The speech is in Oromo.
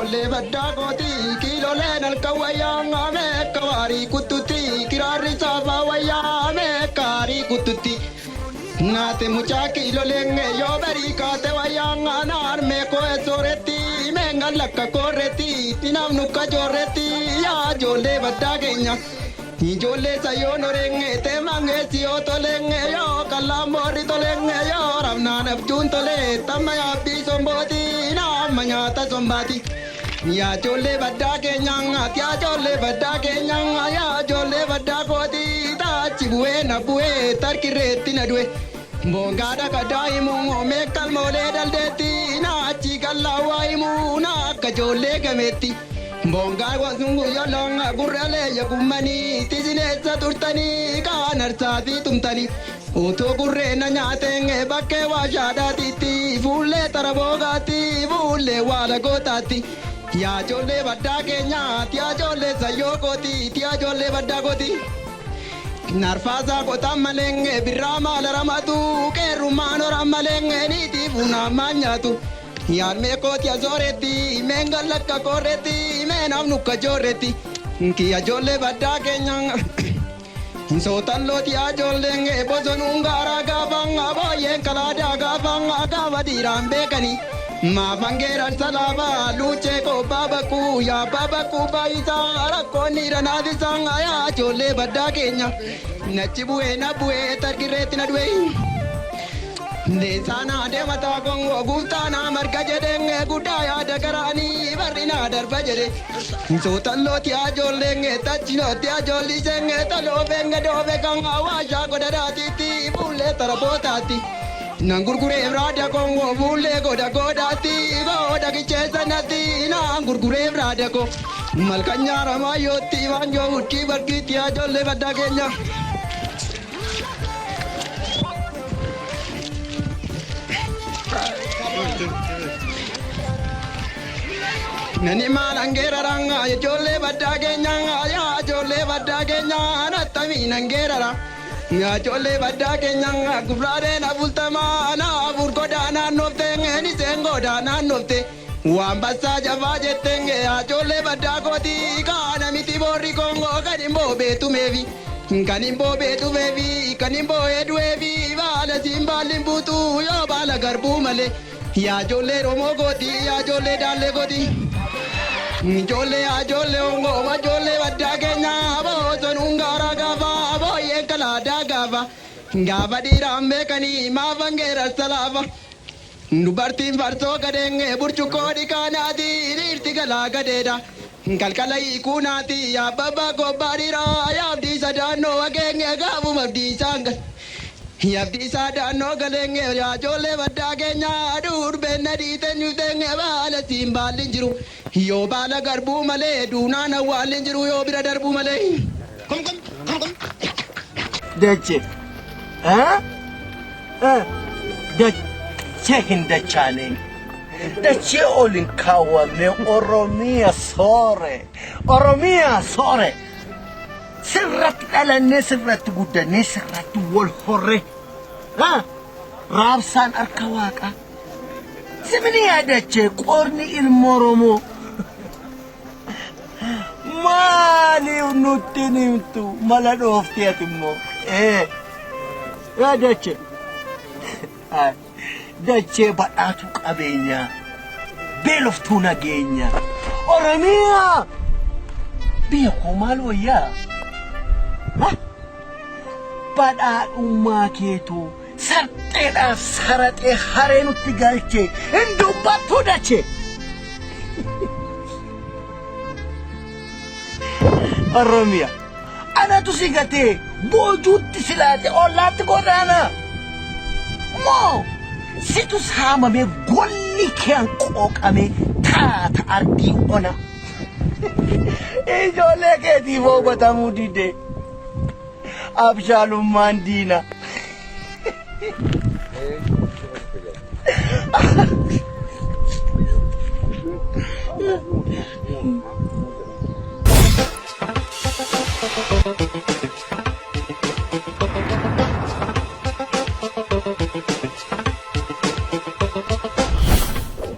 ijoollee baddaa kooti kiiloleen halkan wayyaa meeqa waarii kuttutti kiraarri saafaa wayyaa meeqa waarii kuttutti. Naate mucaa kiiloleen yoo barii kaate wayyaa naan meekoo sooretti meengan lakka koorretti tinaaf nukka joorretti yaa ijoollee baddaa keenya. Ijoollee sayyoon horenge teemangeessi yoo tolenge yoo kallaan boorri tolenge yoo rafnaan abjuun tole tamma yaabbii sombooti naamma nyaata sombaati. Yaa ijoollee baddaa keenyaan yaa ijoollee baddaa keenyaan yaa ijoollee baddaa kooti taachi bu'ee na bu'ee tarkirreetti na du'e. Boongaadha kadaa himuu meeqalmoolee daldeetti naachi gallaa waa himuu na akka ijoollee gameetti. Boongaa wasungu yolonga gurralee yakummanii tisineessa turtanii kaan arsaatii tumtanii. Utuu gurree na nyaateen bakkee waashaadhaatiitti fuullee taraboogaatti fuullee waalagootaatti. Yaa ijoollee baddaa keenyaa yaa ijoollee sayyoo kooti yaa ijoollee baddaa kooti. Narfaasaa qotaan malee birraa maala ramatu qeerrummaan horan malee niitii fuunaan maal nyaatu. Yaalmee kooti asooretti meen gallakka koorretti meen afnukka joorretti. Kiyya ijoollee baddaa keenyaa. Sootallooti ijoolleen bosonuun gaaraa gaafan booyyeen kalaadaa gaafan gaafa dhiiraan beekanii. Maafangeeran salaafaa luuchee kobbaa bakkuu yaabbaa bakkuu baayisaa rakkoon dhiira naafisaan yaa ijoollee baddaa keenya. Nachi bu'ee na bu'ee tarkirreetti na du'e. Leessaanaa deemataa kongoo guuftaanaa marga jedheen guddaa yaada garaanii barrinaa darba jedhe. Sootallooti ijoolleen tachinooti ijoolliseen taloofeen doofe kan hawaashaa godhadhaatiitti fuullee tarabootaatti. Nan gurguree raada kongoo fuullee goda godaatti goda kicheessanatti nan gurguree raada koo. Malkan nyaaramaa yootti waanjoo huccii barkiitti ijoollee baddaa keenya. Nani maalangeeraranga ijoollee baddaa keenyaa yaa ijoollee baddaa keenyaa nattamii nangeerara. Yaa ijoollee baddaa keenyaa gurraadheen afurtamaa na afur godaa naannofte ni seen godaa naannofte. Waan bassaa jafaa jetteen yaa ijoollee baddaa kooti kaana miti boorri kongoo kan hin boobeetumeefi. Kan hin boobeetumeefi kan hin boo'ee du'eefi baala siin baalli hin buutu yoo baala garbuu malee. Yaa ijoollee Oromoo kooti yaa ijoollee Daallee kooti. Ijoollee yaa ijoollee ongoo ijoollee baddaa keenyaa boosonuun gaaraa gaafa booyyeen kalaadaa gaafa. Gaafa dhiiraan beekanii maafan geerarsa laafa. Dubartiin farsoo gadheenge burcuqqoo dhiqaanaati dhiirti galaa gadeedha. Qalqala hiikuunaati yaabbabaa gobbaa dhiiraa yaabdiisa daannoo wageenge gaafuma abdiisaan gal. Yaabdiisa daannoo galeenge yaa ijoollee baddaa keenyaa durbeen na dhiiteen dhufteenge baala siin baalli hin jiru. Yoo baala garbuu malee duunaan awwaalli hin jiru yoo bira darbuu malee. Dache. Eh? Eh? Dachee hin dachaane. Dachee ol hin kaawwamne Oromiyaa soore. Oromiyaa soore. Sirratti dhalannee sirratti guddannee sirratti wal horre. Ha? Raabsaan harka waaqaa. Simini yaadachee qorni ilma Oromoo. Maaliif nutti hin himtu mala dhooftee ati immoo? Ee, yaa dachee. Dachee badhaatu qabeenyaa. Beeloftuu nageenyaa. Oromiyaa! Biyya koo maal wayyaa? Ha? Badhaadhummaa keetuu sarxeedhaaf saraxee haree nutti galchee hin dubbattuu dachee. Oromiyaa. Anatu si gatee boojuutti si laate ollaatti godaana. Moo situ saamamee golli kee hanqooqamee taata ardii ona. Ijoollee keetiif hubatamuu dide. Abshaalummaan diina.